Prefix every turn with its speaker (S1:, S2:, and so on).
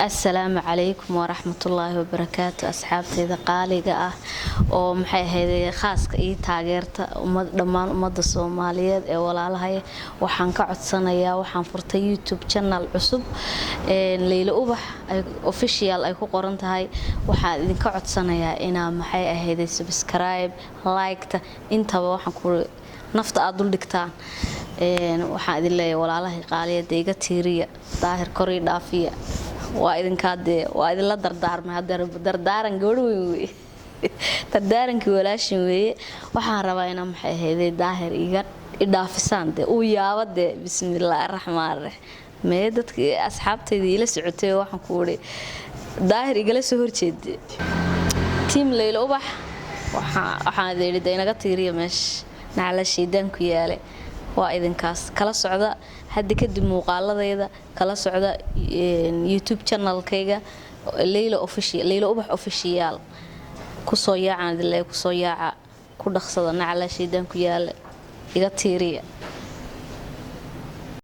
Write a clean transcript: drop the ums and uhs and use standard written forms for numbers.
S1: Assalaamu calaykum waraxmatullaahi wabarakaatu. Asxaabteyda qaaliga ah oo maxay ahayd khaaska ii taageerta, dhammaan ummadda Soomaaliyeed ee walaalahaya, waxaan ka codsanayaa, waxaan furtay YouTube channel cusub, Leyla Ubax Official ay ku qoran tahay. Waxaan idinka codsanayaa inaa maxay ahayd subscribe, like-ta, intaba waxaan ku nafta aad dul dhigtaan. Waxaan idin leeyahay, walaalahay qaaliyada, iga tiiriya Daahir, korii dhaafiya. Waa idinkaa dee, waa idinla dardaarmay. Hadda dardaaran gabadh weyn weeye, dardaarankii walaashin weeye. Waxaan rabaa inaa maxay ahayday Daahir iga idhaafisaan dee, uu yaabo dee. Bismillaahi raxmaan raxiim. Mee dadkii asxaabtayda iila socotay? Waxaan ku uri Daahir igala soo horjeeday, team Leyla Ubax. Waxaan idin idhi de inaga tiiriya meesha nacala shaydaan ku yaale. Waa idinkaas kala socda hadda kadib muuqaaladayda, kala socda YouTube channelkayga Leyla Official, Leyla Ubax Official. Kusoo yaacaan idin leeyahay, kusoo yaaca, ku dhaqsada. Nacala shaydaan ku yaale, iga tiiriya.